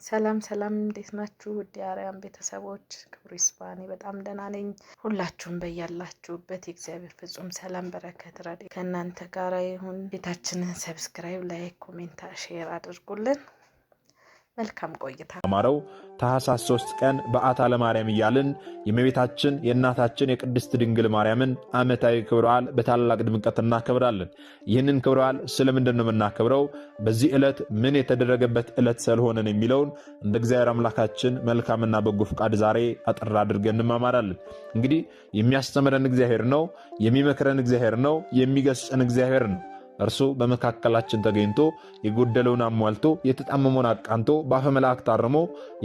ሰላም ሰላም፣ እንዴት ናችሁ? ውድ የአርያም ቤተሰቦች፣ ክብሩ ይስፋ። እኔ በጣም ደህና ነኝ። ሁላችሁም በያላችሁበት የእግዚአብሔር ፍጹም ሰላም፣ በረከት፣ ረድኤት ከእናንተ ጋር ይሁን። ቤታችንን subscribe፣ like፣ comment፣ share አድርጉልን። መልካም ቆይታ። አማረው ታኅሳስ 3 ቀን በዓታ ለማርያም እያልን የእመቤታችን የእናታችን የቅድስት ድንግል ማርያምን ዓመታዊ ክብረ በዓል በታላቅ ድምቀት እናከብራለን። ይህንን ክብረ በዓል ስለምንድን ነው የምናከብረው? በዚህ ዕለት ምን የተደረገበት ዕለት ስለሆነን የሚለውን እንደ እግዚአብሔር አምላካችን መልካምና በጎ ፍቃድ ዛሬ አጠር አድርገን እንማማራለን። እንግዲህ የሚያስተምረን እግዚአብሔር ነው፣ የሚመክረን እግዚአብሔር ነው፣ የሚገስጸን እግዚአብሔር ነው። እርሱ በመካከላችን ተገኝቶ የጎደለውን አሟልቶ የተጣመመውን አቃንቶ በአፈ መላእክት አርሞ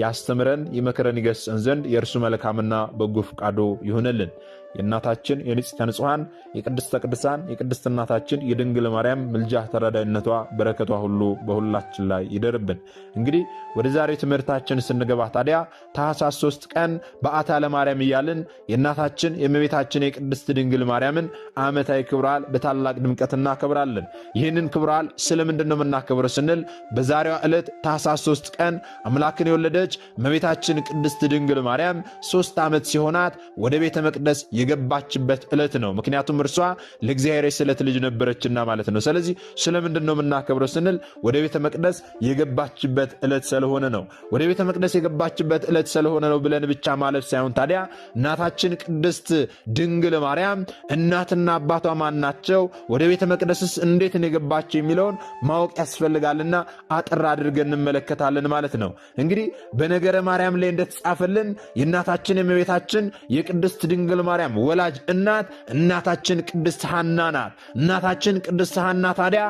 ያስተምረን ይመክረን ይገስጸን ዘንድ የእርሱ መልካምና በጎ ፈቃዱ ይሁንልን። የእናታችን የንጽሕተ ንጹሐን የቅድስተ ቅዱሳን የቅድስት እናታችን የድንግል ማርያም ምልጃ ተረዳይነቷ በረከቷ ሁሉ በሁላችን ላይ ይደርብን። እንግዲህ ወደ ዛሬው ትምህርታችን ስንገባ ታዲያ ታኅሳስ 3 ቀን በዓታ ለማርያም እያልን የእናታችን የእመቤታችን የቅድስት ድንግል ማርያምን ዓመታዊ ክብረ በዓል በታላቅ ድምቀት እናከብራለን። ይህንን ክብረ በዓል ስለምንድን ነው የምናከብረው ስንል በዛሬዋ ዕለት ታኅሳስ 3 ቀን አምላክን የወለደች እመቤታችን ቅድስት ድንግል ማርያም 3 ዓመት ሲሆናት ወደ ቤተ መቅደስ የገባችበት ዕለት ነው። ምክንያቱም እርሷ ለእግዚአብሔር የስለት ልጅ ነበረችና ማለት ነው። ስለዚህ ስለምንድን ነው የምናከብረው ስንል ወደ ቤተ መቅደስ የገባችበት ዕለት ስለሆነ ነው። ወደ ቤተ መቅደስ የገባችበት ዕለት ስለሆነ ነው ብለን ብቻ ማለፍ ሳይሆን ታዲያ እናታችን ቅድስት ድንግል ማርያም እናትና አባቷ ማን ናቸው? ወደ ቤተ መቅደስስ እንዴት ነው የገባቸው የሚለውን ማወቅ ያስፈልጋልና አጥር አድርገን እንመለከታለን ማለት ነው። እንግዲህ በነገረ ማርያም ላይ እንደተጻፈልን የእናታችን የእመቤታችን የቅድስት ድንግል ማርያም ወላጅ እናት እናታችን ቅድስት ሐና ናት። እናታችን ቅድስት ሐና ታዲያ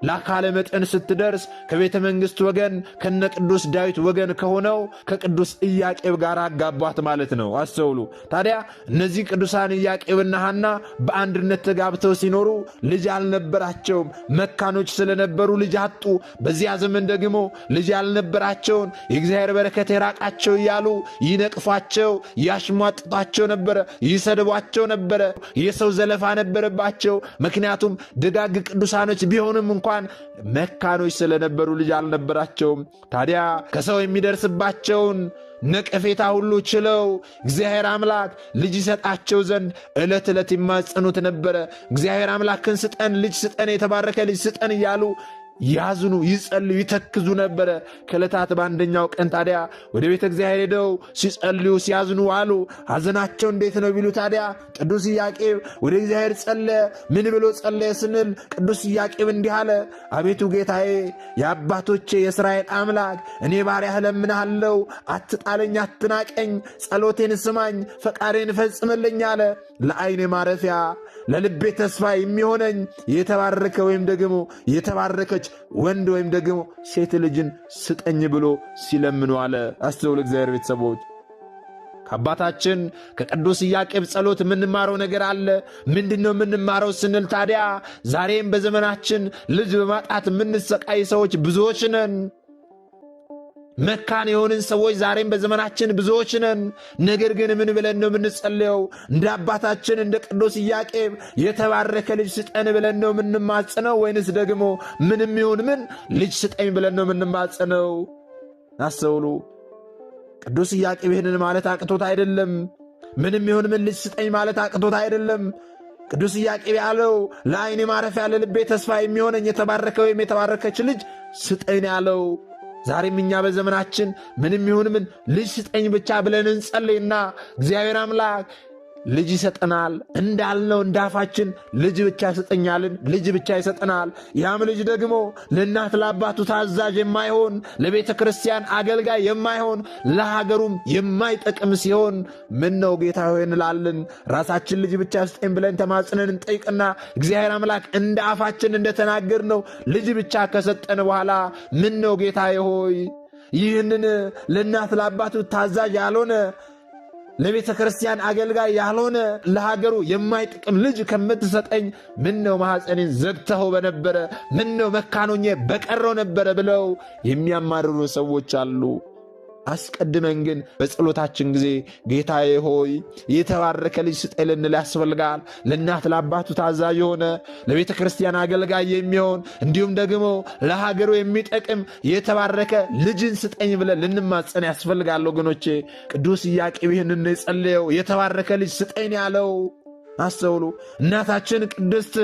ለአካለ መጠን ስትደርስ ከቤተ መንግሥት ወገን ከነ ቅዱስ ዳዊት ወገን ከሆነው ከቅዱስ ኢያቄም ጋር አጋቧት ማለት ነው። አስተውሉ። ታዲያ እነዚህ ቅዱሳን ኢያቄምና ሐና በአንድነት ተጋብተው ሲኖሩ ልጅ አልነበራቸውም። መካኖች ስለነበሩ ልጅ አጡ። በዚያ ዘመን ደግሞ ልጅ ያልነበራቸውን የእግዚአብሔር በረከት የራቃቸው እያሉ ይነቅፏቸው፣ ያሽሟጥጧቸው ነበረ፣ ይሰድቧቸው ነበረ። የሰው ዘለፋ ነበረባቸው። ምክንያቱም ደጋግ ቅዱሳኖች ቢሆንም እንኳን መካኖች ስለነበሩ ልጅ አልነበራቸውም። ታዲያ ከሰው የሚደርስባቸውን ነቀፌታ ሁሉ ችለው እግዚአብሔር አምላክ ልጅ ይሰጣቸው ዘንድ ዕለት ዕለት ይማጸኑት ነበረ። እግዚአብሔር አምላክን ስጠን፣ ልጅ ስጠን፣ የተባረከ ልጅ ስጠን እያሉ ያዝኑ፣ ይጸልዩ፣ ይተክዙ ነበረ። ከዕለታት በአንደኛው ቀን ታዲያ ወደ ቤተ እግዚአብሔር ሄደው ሲጸልዩ ሲያዝኑ አሉ። ሐዘናቸው እንዴት ነው ቢሉ ታዲያ ቅዱስ ኢያቄም ወደ እግዚአብሔር ጸለየ። ምን ብሎ ጸለየ ስንል ቅዱስ ኢያቄም እንዲህ አለ። አቤቱ ጌታዬ፣ የአባቶቼ የእስራኤል አምላክ እኔ ባሪያህ እለምንሃለሁ፣ አትጣለኝ፣ አትናቀኝ፣ ጸሎቴን ስማኝ፣ ፈቃዴን ፈጽምልኝ አለ። ለዓይኔ ማረፊያ ለልቤ ተስፋ የሚሆነኝ የተባረከ ወይም ደግሞ የተባረከች ወንድ ወይም ደግሞ ሴት ልጅን ስጠኝ ብሎ ሲለምኑ አለ። አስተውሉ እግዚአብሔር ቤተሰቦች። ከአባታችን ከቅዱስ ኢያቄም ጸሎት የምንማረው ነገር አለ። ምንድን ነው የምንማረው ስንል ታዲያ ዛሬም በዘመናችን ልጅ በማጣት የምንሰቃይ ሰዎች ብዙዎች ነን። መካን የሆንን ሰዎች ዛሬም በዘመናችን ብዙዎች ነን። ነገር ግን ምን ብለን ነው የምንጸልየው? እንደ አባታችን እንደ ቅዱስ ኢያቄም የተባረከ ልጅ ስጠን ብለን ነው የምንማጽነው? ወይንስ ደግሞ ምንም ይሁን ምን ልጅ ስጠኝ ብለን ነው የምንማጽነው? አስተውሉ። ቅዱስ ኢያቄም ይህንን ማለት አቅቶት አይደለም። ምንም ይሁን ምን ልጅ ስጠኝ ማለት አቅቶት አይደለም። ቅዱስ ኢያቄም ያለው ለዓይኔ ማረፊያ ለልቤ ተስፋ የሚሆነኝ የተባረከ ወይም የተባረከች ልጅ ስጠኝ ያለው። ዛሬም እኛ በዘመናችን ምንም ይሁን ምን ልጅ ስጠኝ ብቻ ብለን እንጸልይና እግዚአብሔር አምላክ ልጅ ይሰጠናል። እንዳልነው እንዳፋችን ልጅ ብቻ ይሰጠኛልን ልጅ ብቻ ይሰጠናል። ያም ልጅ ደግሞ ለእናት ለአባቱ ታዛዥ የማይሆን፣ ለቤተ ክርስቲያን አገልጋይ የማይሆን፣ ለሀገሩም የማይጠቅም ሲሆን ምን ነው ጌታ ሆይ እንላለን። ራሳችን ልጅ ብቻ ስጠኝ ብለን ተማጽነን እንጠይቅና እግዚአብሔር አምላክ እንደ አፋችን እንደተናገርነው ልጅ ብቻ ከሰጠን በኋላ ምን ነው ጌታ ሆይ ይህንን ለእናት ለአባቱ ታዛዥ ያልሆነ፣ ለቤተ ክርስቲያን አገልጋይ ያልሆነ፣ ለሀገሩ የማይጥቅም ልጅ ከምትሰጠኝ ምን ነው ማኅፀኔን ዘግተኸው በነበረ፣ ምን ነው መካኖኜ በቀረው ነበረ ብለው የሚያማርሩ ሰዎች አሉ። አስቀድመን ግን በጸሎታችን ጊዜ ጌታዬ ሆይ የተባረከ ልጅ ስጠኝ ልንል ያስፈልጋል። ለእናት ለአባቱ ታዛዥ የሆነ፣ ለቤተ ክርስቲያን አገልጋይ የሚሆን፣ እንዲሁም ደግሞ ለሀገሩ የሚጠቅም የተባረከ ልጅን ስጠኝ ብለን ልንማጸን ያስፈልጋል። ወገኖቼ፣ ቅዱስ ኢያቄም ይህንን ነው የጸለየው። የተባረከ ልጅ ስጠኝ ያለው። አስተውሉ። እናታችን ቅድስት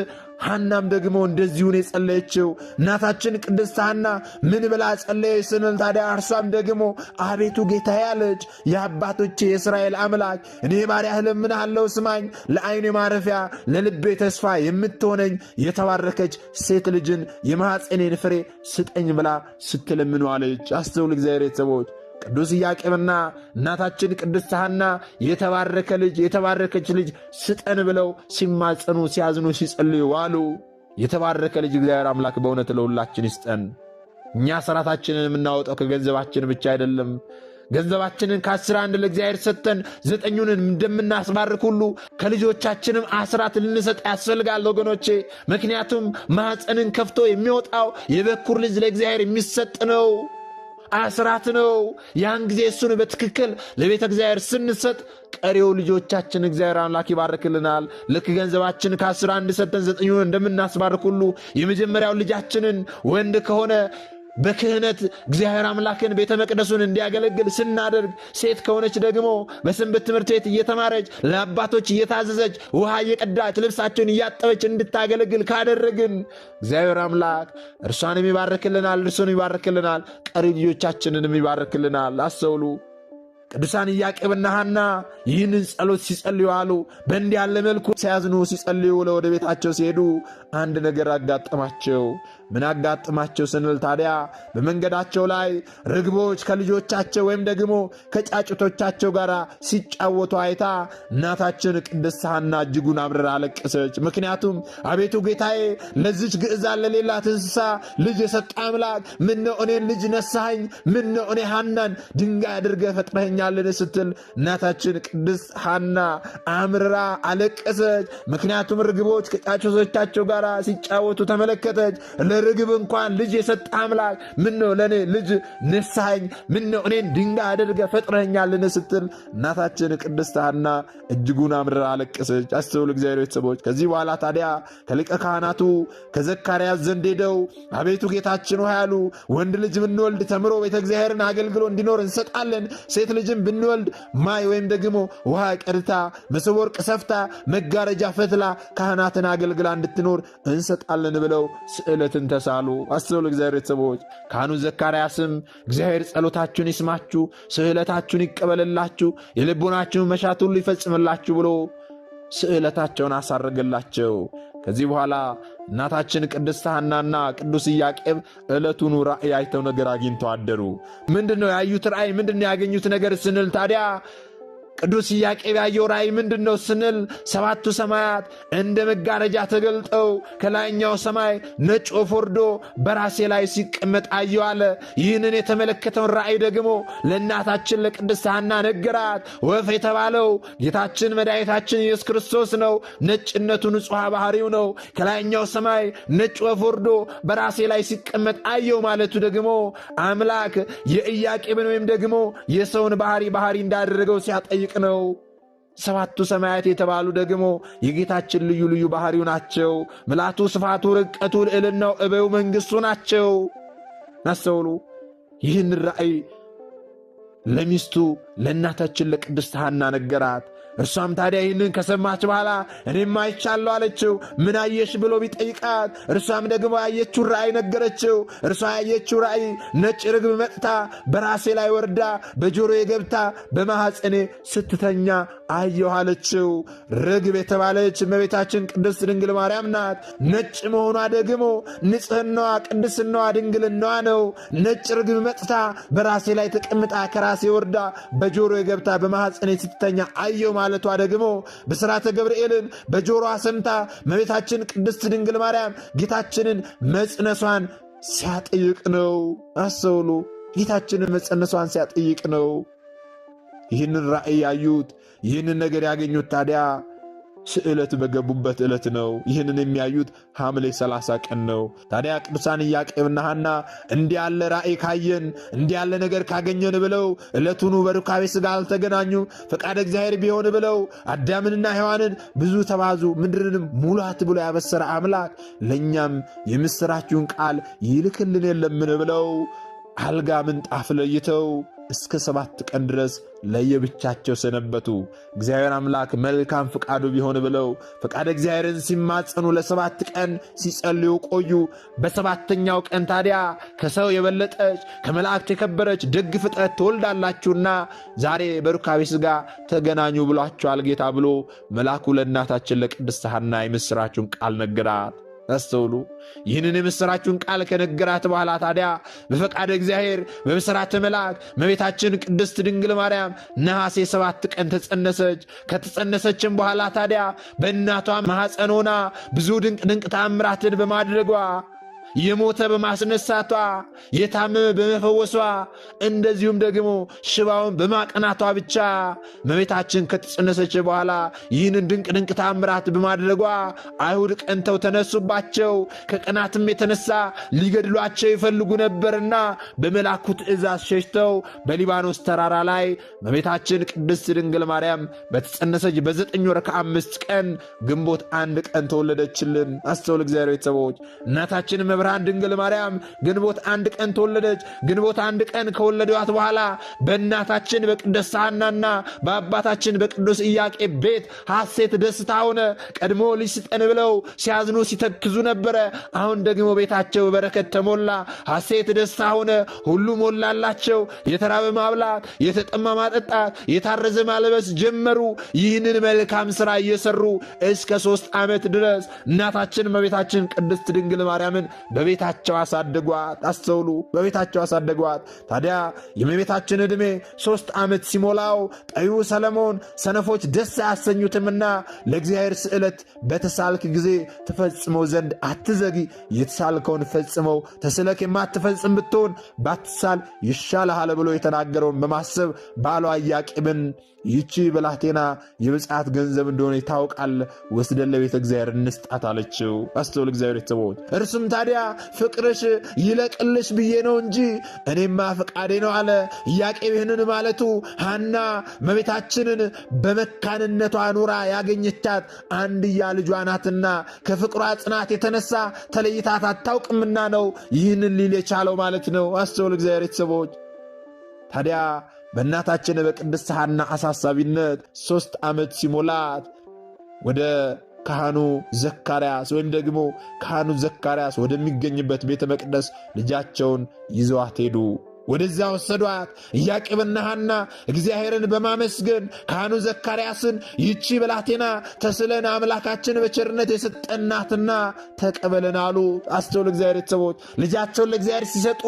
ሐናም ደግሞ እንደዚሁ ነው የጸለየችው። እናታችን ቅድስት ሐና ምን ብላ ጸለየች ስንል ታዲያ እርሷም ደግሞ አቤቱ ጌታዬ አለች፣ የአባቶቼ የእስራኤል አምላክ እኔ ባሪያህ እለምንሃለሁ፣ ስማኝ፣ ለዓይኔ ማረፊያ ለልቤ ተስፋ የምትሆነኝ የተባረከች ሴት ልጅን የማኅፀኔን ፍሬ ስጠኝ ብላ ስትለምን ዋለች። አስተውሉ እግዚአብሔር ቤተሰቦች። ቅዱስ ኢያቄምና እናታችን ቅድስት ሐና የተባረከ ልጅ፣ የተባረከች ልጅ ስጠን ብለው ሲማጸኑ፣ ሲያዝኑ፣ ሲጸልዩ ዋሉ። የተባረከ ልጅ እግዚአብሔር አምላክ በእውነት ለሁላችን ይስጠን። እኛ አስራታችንን የምናወጣው ከገንዘባችን ብቻ አይደለም። ገንዘባችንን ከ10 አንድ ለእግዚአብሔር ሰጥተን 9ኙን እንደምናስባርክ ሁሉ ከልጆቻችንም አስራት ልንሰጥ ያስፈልጋል ወገኖቼ። ምክንያቱም ማኅፀንን ከፍቶ የሚወጣው የበኩር ልጅ ለእግዚአብሔር የሚሰጥ ነው፣ አስራት ነው። ያን ጊዜ እሱን በትክክል ለቤተ እግዚአብሔር ስንሰጥ ቀሪው ልጆቻችን እግዚአብሔር አምላክ ይባርክልናል። ልክ ገንዘባችን ከ10 አንድ ሰጥተን 9ኙን እንደምናስባርክ ሁሉ የመጀመሪያው ልጃችንን ወንድ ከሆነ በክህነት እግዚአብሔር አምላክን ቤተ መቅደሱን እንዲያገለግል ስናደርግ፣ ሴት ከሆነች ደግሞ በሰንበት ትምህርት ቤት እየተማረች፣ ለአባቶች እየታዘዘች፣ ውሃ እየቀዳች፣ ልብሳቸውን እያጠበች እንድታገለግል ካደረግን እግዚአብሔር አምላክ እርሷንም ይባርክልናል፣ እርሱንም ይባርክልናል፣ ቀሪ ልጆቻችንንም ይባርክልናል። አስተውሉ። ቅዱሳን ኢያቄምና ሐና ይህንን ጸሎት ሲጸልዩ አሉ። በእንዲህ ያለ መልኩ ሲያዝኑ ሲጸልዩ ወደ ቤታቸው ሲሄዱ አንድ ነገር አጋጠማቸው። ምን አጋጠማቸው ስንል ታዲያ በመንገዳቸው ላይ ርግቦች ከልጆቻቸው ወይም ደግሞ ከጫጩቶቻቸው ጋር ሲጫወቱ አይታ እናታችን ቅድስት ሐና እጅጉን አምርራ አለቀሰች። ምክንያቱም አቤቱ ጌታዬ፣ ለዚች ግዕዛን ለሌላት እንስሳ ልጅ የሰጠ አምላክ ምነው እኔን ልጅ ነሳኸኝ? ምነው እኔ ሐናን ድንጋይ አድርገህ ፈጥረኸኛልን? ስትል እናታችን ቅድስት ሐና አምርራ አለቀሰች። ምክንያቱም ርግቦች ከጫጩቶቻቸው ጋር ሲጫወቱ ተመለከተች። ለርግብ እንኳን ልጅ የሰጠ አምላክ ምነው ለእኔ ልጅ ነሳኸኝ? ምነው እኔን ድንጋይ አድርገህ ፈጥረኸኛልን? ስትል እናታችን ቅድስት ሐና እጅጉን አምርራ አለቀሰች። አስተውሉ እግዚአብሔር ቤተሰቦች። ከዚህ በኋላ ታዲያ ከሊቀ ካህናቱ ከዘካርያስ ዘንድ ሄደው አቤቱ ጌታችን ሆይ አሉ፣ ወንድ ልጅ ብንወልድ ተምሮ ቤተ እግዚአብሔርን አገልግሎ እንዲኖር እንሰጣለን። ሴት ልጅም ብንወልድ ማይ ወይም ደግሞ ውሃ ቀድታ፣ መሶበ ወርቅ ሰፍታ፣ መጋረጃ ፈትላ ካህናትን አገልግላ እንድትኖር እንሰጣለን ብለው ስዕለትን ተሳሉ። አስተውሉ እግዚአብሔር ቤተሰቦች። ካህኑ ዘካርያስም እግዚአብሔር ጸሎታችሁን ይስማችሁ፣ ስዕለታችሁን ይቀበልላችሁ፣ የልቦናችሁን መሻት ሁሉ ይፈጽምላችሁ ብሎ ስዕለታቸውን አሳረገላቸው። ከዚህ በኋላ እናታችን ቅድስት ሐናና ቅዱስ ኢያቄም ዕለቱኑ ራእይ አይተው ነገር አግኝተው አደሩ። ምንድን ነው ያዩት ራእይ? ምንድን ነው ያገኙት ነገር ስንል ታዲያ ቅዱስ ኢያቄም ያየው ራእይ ምንድን ነው ስንል 7ቱ ሰማያት እንደ መጋረጃ ተገልጠው ከላይኛው ሰማይ ነጭ ወፍ ወርዶ በራሴ ላይ ሲቀመጥ አየሁ አለ። ይህንን የተመለከተውን ራእይ ደግሞ ለእናታችን ለቅድስት ሐና ነገራት። ወፍ የተባለው ጌታችን መድኃኒታችን ኢየሱስ ክርስቶስ ነው። ነጭነቱ ንጹሐ ባህሪው ነው። ከላይኛው ሰማይ ነጭ ወፍ ወርዶ በራሴ ላይ ሲቀመጥ አየሁ ማለቱ ደግሞ አምላክ የኢያቄምን ወይም ደግሞ የሰውን ባህሪ ባህሪ እንዳደረገው ሲያጠይቅ ነው። 7ቱ ሰማያት የተባሉ ደግሞ የጌታችን ልዩ ልዩ ባህሪው ናቸው። ምልአቱ፣ ስፋቱ፣ ርቀቱ፣ ልዕልናው፣ እበዩ፣ መንግስቱ ናቸው። አስተውሉ። ይህን ራእይ ለሚስቱ ለእናታችን ለቅድስት ሐና ነገራት። እርሷም ታዲያ ይህንን ከሰማች በኋላ እኔም አይቻለሁ አለችው። ምን አየሽ ብሎ ቢጠይቃት እርሷም ደግሞ ያየችውን ራእይ ነገረችው። እርሷ ያየችው ራእይ ነጭ ርግብ መጥታ በራሴ ላይ ወርዳ በጆሮዬ ገብታ በማኅፀኔ ስትተኛ አየሁ አለችው። ርግብ የተባለች እመቤታችን ቅድስት ድንግል ማርያም ናት። ነጭ መሆኗ ደግሞ ንጽሕናዋ፣ ቅድስናዋ፣ ድንግልናዋ ነው። ነጭ ርግብ መጥታ በራሴ ላይ ተቀምጣ ከራሴ ወርዳ በጆሮዬ ገብታ በማኅፀኔ ስትተኛ አየሁ ማለቷ ደግሞ ብስራተ ገብርኤልን በጆሮዋ ሰምታ እመቤታችን ቅድስት ድንግል ማርያም ጌታችንን መጽነሷን ሲያጠይቅ ነው። አስተውሉ። ጌታችንን መጸነሷን ሲያጠይቅ ነው። ይህንን ራእይ ያዩት፣ ይህንን ነገር ያገኙት ታዲያ ስዕለት በገቡበት ዕለት ነው። ይህንን የሚያዩት ሐምሌ 30 ቀን ነው። ታዲያ ቅዱሳን ኢያቄምና ሐና እንዲህ ያለ ራእይ ካየን፣ እንዲህ ያለ ነገር ካገኘን ብለው ዕለቱኑ በሩካቤ ሥጋ አልተገናኙም። ፈቃደ እግዚአብሔር ቢሆን ብለው አዳምንና ሔዋንን ብዙ ተባዙ ምድርንም ሙላት ብሎ ያበሰረ አምላክ ለእኛም የምሥራችሁን ቃል ይልክልን የለምን ብለው አልጋ ምንጣፍ ለይተው እስከ 7 ቀን ድረስ ለየብቻቸው ሰነበቱ። እግዚአብሔር አምላክ መልካም ፍቃዱ ቢሆን ብለው ፈቃደ እግዚአብሔርን ሲማጸኑ ለ7 ቀን ሲጸልዩ ቆዩ። በ7ኛው ቀን ታዲያ ከሰው የበለጠች ከመላእክት የከበረች ደግ ፍጥረት ትወልዳላችሁና ዛሬ በሩካቤ ሥጋ ተገናኙ ብሏቸዋል ጌታ ብሎ መልአኩ ለእናታችን ለቅድስት ሐና የምሥራቹን ቃል ነገራት። አስተውሉ። ይህንን የምሥራቹን ቃል ከነገራት በኋላ ታዲያ በፈቃደ እግዚአብሔር በብስራተ መልአክ እመቤታችን ቅድስት ድንግል ማርያም ነሐሴ 7 ቀን ተጸነሰች። ከተጸነሰችም በኋላ ታዲያ በእናቷ ማኅፀን ሆና ብዙ ድንቅ ድንቅ ተአምራትን በማድረጓ፣ የሞተ በማስነሳቷ፣ የታመመ በመፈወሷ፣ እንደዚሁም ደግሞ ሽባውን በማቅናቷ ብቻ እመቤታችን ከተጸነሰች በኋላ ይህንን ድንቅ ድንቅ ተአምራት በማድረጓ አይሁድ ቀንተው ተነሱባቸው። ከቅናትም የተነሳ ሊገድሏቸው ይፈልጉ ነበርና በመልአኩ ትእዛዝ ሸሽተው በሊባኖስ ተራራ ላይ እመቤታችን ቅድስት ድንግል ማርያም በተጸነሰች በ9 ወር ከ5 ቀን ግንቦት 1 ቀን ተወለደችልን። አስተውል እግዚአብሔር ቤተሰቦች፣ እናታችን ብርሃን ድንግል ማርያም ግንቦት 1 ቀን ተወለደች። ግንቦት 1 ቀን ከወለዷት በኋላ በእናታችን በቅድስት ሐናና በአባታችን በቅዱስ ኢያቄም ቤት ሐሴት ደስታ ሆነ። ቀድሞ ልጅ ስጠን ብለው ሲያዝኑ ሲተክዙ ነበረ። አሁን ደግሞ ቤታቸው በበረከት ተሞላ። ሐሴት ደስታ ሆነ። ሁሉ ሞላላቸው። የተራበ ማብላት፣ የተጠማ ማጠጣት፣ የታረዘ ማልበስ ጀመሩ። ይህንን መልካም ስራ እየሰሩ እስከ 3 ዓመት ድረስ እናታችን እመቤታችን ቅድስት ድንግል ማርያምን በቤታቸው አሳደጓት። አስተውሉ፣ በቤታቸው አሳደጓት። ታዲያ የእመቤታችን ዕድሜ 3 ዓመት ሲሞላው ጠቢቡ ሰለሞን ሰነፎች ደስ አያሰኙትምና ለእግዚአብሔር ስዕለት በተሳልክ ጊዜ ትፈጽመው ዘንድ አትዘጊ፣ የተሳልከውን ፈጽመው፣ ተስለክ የማትፈጽም ብትሆን ባትሳል ይሻልሃል ብሎ የተናገረውን በማሰብ ባሏ ኢያቄምን ይቺ ብላቴና የብፅዓት ገንዘብ እንደሆነ ይታወቃል፣ ወስደን ለቤተ እግዚአብሔር እንስጣት አለችው። አስተውል እግዚአብሔር ቤተሰቦች። እርሱም ታዲያ ፍቅርሽ ይለቅልሽ ብዬ ነው እንጂ እኔማ ፈቃዴ ነው አለ። ኢያቄም ይህንን ማለቱ ሐና እመቤታችንን በመካንነቷ ኑራ ያገኘቻት አንድያ ልጇ ናትና ከፍቅሯ ጽናት የተነሳ ተለይታት አታውቅምና ነው ይህንን ሊል የቻለው ማለት ነው። አስተውል እግዚአብሔር ቤተሰቦች። ታዲያ በእናታችን በቅድስት ሐና አሳሳቢነት 3 ዓመት ሲሞላት ወደ ካህኑ ዘካርያስ ወይም ደግሞ ካህኑ ዘካርያስ ወደሚገኝበት ቤተ መቅደስ ልጃቸውን ይዘዋት ሄዱ። ወደዚያ ወሰዷት። ኢያቄምና ሐና እግዚአብሔርን በማመስገን ካህኑ ዘካርያስን ይቺ ብላቴና ተስለን አምላካችን በቸርነት የሰጠናትና ተቀበለን አሉ። አስተውል እግዚአብሔር ቤተሰቦች፣ ልጃቸውን ለእግዚአብሔር ሲሰጡ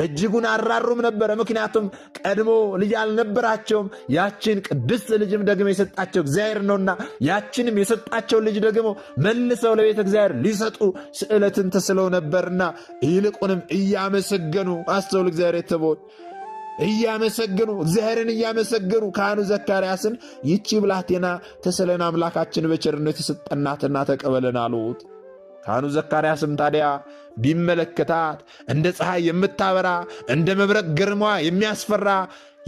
እጅጉን አራሩም ነበረ። ምክንያቱም ቀድሞ ልጅ አልነበራቸውም። ያችን ቅድስት ልጅም ደግሞ የሰጣቸው እግዚአብሔር ነውና ያችንም የሰጣቸው ልጅ ደግሞ መልሰው ለቤተ እግዚአብሔር ሊሰጡ ስዕለትን ተስለው ነበርና ይልቁንም እያመሰገኑ፣ አስተውል እግዚአብሔር ቤተሰቦች፣ እያመሰገኑ እግዚአብሔርን እያመሰገኑ ካህኑ ዘካርያስን ይቺ ብላቴና ተስለን አምላካችን በቸርነት የሰጠናትና ተቀበለን አሉት። ካህኑ ዘካርያስም ታዲያ ቢመለከታት እንደ ፀሐይ የምታበራ እንደ መብረቅ ግርማዋ የሚያስፈራ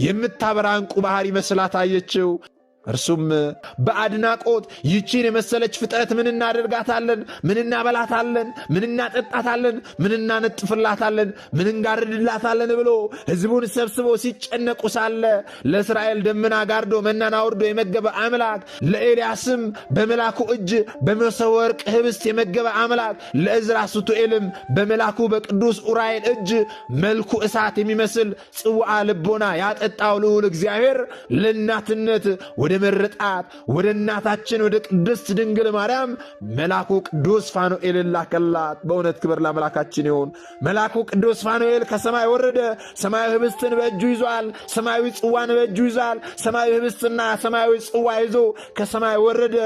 የምታበራ ዕንቁ ባህር መስላ ታየችው። እርሱም በአድናቆት ይቺን የመሰለች ፍጥረት ምን እናደርጋታለን? ምን እናበላታለን? ምን እናጠጣታለን? ምን እናነጥፍላታለን? ምን እንጋርድላታለን? ብሎ ሕዝቡን ሰብስቦ ሲጨነቁ ሳለ ለእስራኤል ደመና ጋርዶ መናን አውርዶ የመገበ አምላክ፣ ለኤልያስም በመላኩ እጅ በመሶበ ወርቅ ህብስት የመገበ አምላክ፣ ለዕዝራ ሱቱኤልም በመላኩ በቅዱስ ኡራኤል እጅ መልኩ እሳት የሚመስል ጽዋ ልቦና ያጠጣው ልዑል እግዚአብሔር ለእናትነት ወደ መረጣት ወደ እናታችን ወደ ቅድስት ድንግል ማርያም መልአኩ ቅዱስ ፋኑኤል ላከላት። በእውነት ክብር ለአምላካችን ይሁን። መልአኩ ቅዱስ ፋኑኤል ከሰማይ ወረደ። ሰማያዊ ህብስትን በእጁ ይዟል። ሰማያዊ ጽዋን በእጁ ይዟል። ሰማያዊ ህብስትና ሰማያዊ ጽዋ ይዞ ከሰማይ ወረደ።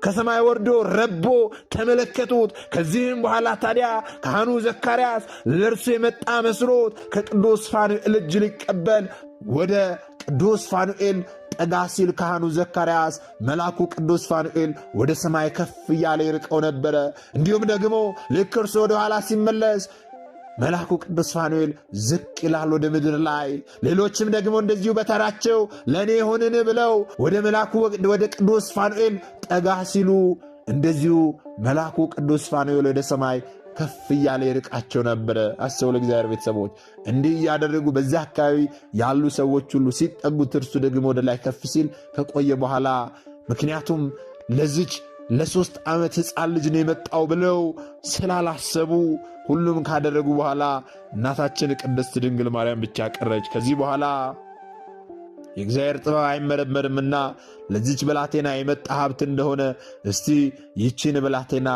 ከሰማይ ወርዶ ረቦ ተመለከቱት። ከዚህም በኋላ ታዲያ ካህኑ ዘካርያስ ለእርሱ የመጣ መስሎት ከቅዱስ ፋኑኤል እጅ ሊቀበል ወደ ቅዱስ ፋኑኤል ጠጋ ሲል ካህኑ ዘካርያስ መልአኩ ቅዱስ ፋኑኤል ወደ ሰማይ ከፍ እያለ ይርቀው ነበረ። እንዲሁም ደግሞ ልክ እርሱ ወደ ኋላ ሲመለስ መልአኩ ቅዱስ ፋኑኤል ዝቅ ይላል ወደ ምድር ላይ። ሌሎችም ደግሞ እንደዚሁ በተራቸው ለእኔ ይሁንን ብለው ወደ መልአኩ ወደ ቅዱስ ፋኑኤል ጠጋ ሲሉ እንደዚሁ መልአኩ ቅዱስ ፋኑኤል ወደ ሰማይ ከፍ እያለ ይርቃቸው ነበረ። አስተውሉ እግዚአብሔር ቤተሰቦች፣ እንዲህ እያደረጉ በዚያ አካባቢ ያሉ ሰዎች ሁሉ ሲጠጉት እርሱ ደግሞ ወደ ላይ ከፍ ሲል ከቆየ በኋላ ምክንያቱም ለዚች ለ3 ዓመት ሕፃን ልጅ ነው የመጣው ብለው ስላላሰቡ ሁሉም ካደረጉ በኋላ እናታችን ቅድስት ድንግል ማርያም ብቻ ቀረች። ከዚህ በኋላ የእግዚአብሔር ጥበብ አይመረመርምና ለዚች ብላቴና የመጣ ሀብት እንደሆነ እስቲ ይቺን ብላቴና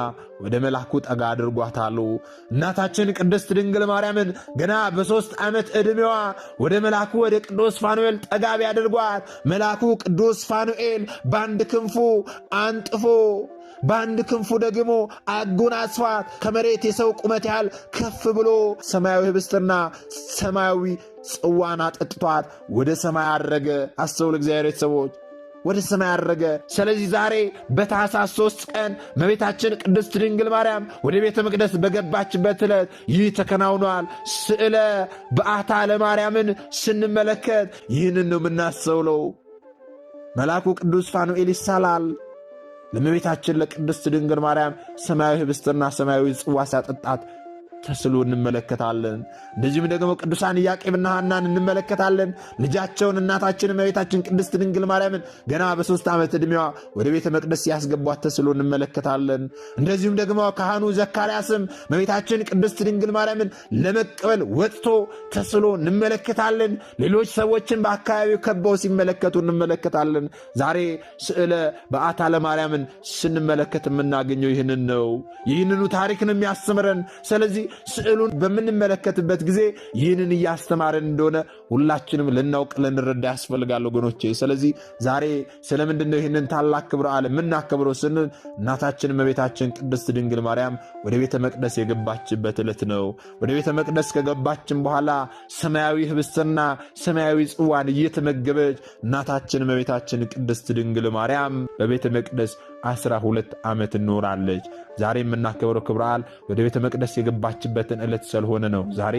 ወደ መልአኩ ጠጋ አድርጓታሉ። እናታችን ቅድስት ድንግል ማርያምን ገና በ3 ዓመት ዕድሜዋ ወደ መልአኩ ወደ ቅዱስ ፋኑኤል ጠጋ ቢያደርጓት መልአኩ ቅዱስ ፋኑኤል በአንድ ክንፉ አንጥፎ በአንድ ክንፉ ደግሞ አጎናጽፏት ከመሬት የሰው ቁመት ያህል ከፍ ብሎ ሰማያዊ ህብስትና ሰማያዊ ጽዋን አጠጥቷት ወደ ሰማይ አረገ። አስተውሉ እግዚአብሔር ቤተሰቦች፣ ወደ ሰማይ አረገ። ስለዚህ ዛሬ በታኅሳስ 3 ቀን እመቤታችን ቅድስት ድንግል ማርያም ወደ ቤተ መቅደስ በገባችበት ዕለት ይህ ተከናውኗል። ስዕለ በዓታ ለማርያምን ስንመለከት ይህንን ነው የምናስተውለው። መልአኩ ቅዱስ ፋኑኤል ይሳላል። ለእመቤታችን ለቅድስት ድንግል ማርያም ሰማያዊ ህብስትና ሰማያዊ ጽዋ ሲያጠጣት ተስሎ እንመለከታለን። እንደዚሁም ደግሞ ቅዱሳን ኢያቄምና ሐናን እንመለከታለን። ልጃቸውን እናታችን እመቤታችን ቅድስት ድንግል ማርያምን ገና በ3 ዓመት ዕድሜዋ ወደ ቤተ መቅደስ ያስገቧት ተስሎ እንመለከታለን። እንደዚሁም ደግሞ ካህኑ ዘካርያስም እመቤታችን ቅድስት ድንግል ማርያምን ለመቀበል ወጥቶ ተስሎ እንመለከታለን። ሌሎች ሰዎችን በአካባቢው ከበው ሲመለከቱ እንመለከታለን። ዛሬ ስዕለ በዓታ ለማርያምን ስንመለከት የምናገኘው ይህንን ነው። ይህንኑ ታሪክ ነው የሚያስተምረን። ስለዚህ ስዕሉን በምንመለከትበት ጊዜ ይህንን እያስተማረን እንደሆነ ሁላችንም ልናውቅ ልንረዳ ያስፈልጋል ወገኖቼ። ስለዚህ ዛሬ ስለምንድን ነው ይህንን ታላቅ ክብረ በዓል የምናከብረው ስንል እናታችን እመቤታችን ቅድስት ድንግል ማርያም ወደ ቤተ መቅደስ የገባችበት ዕለት ነው። ወደ ቤተ መቅደስ ከገባችን በኋላ ሰማያዊ ህብስትና ሰማያዊ ጽዋን እየተመገበች እናታችን እመቤታችን ቅድስት ድንግል ማርያም በቤተ መቅደስ 12 ዓመት እኖራለች። ዛሬ የምናከብረው ክብረ በዓል ወደ ቤተ መቅደስ የገባችበትን ዕለት ስለሆነ ነው። ዛሬ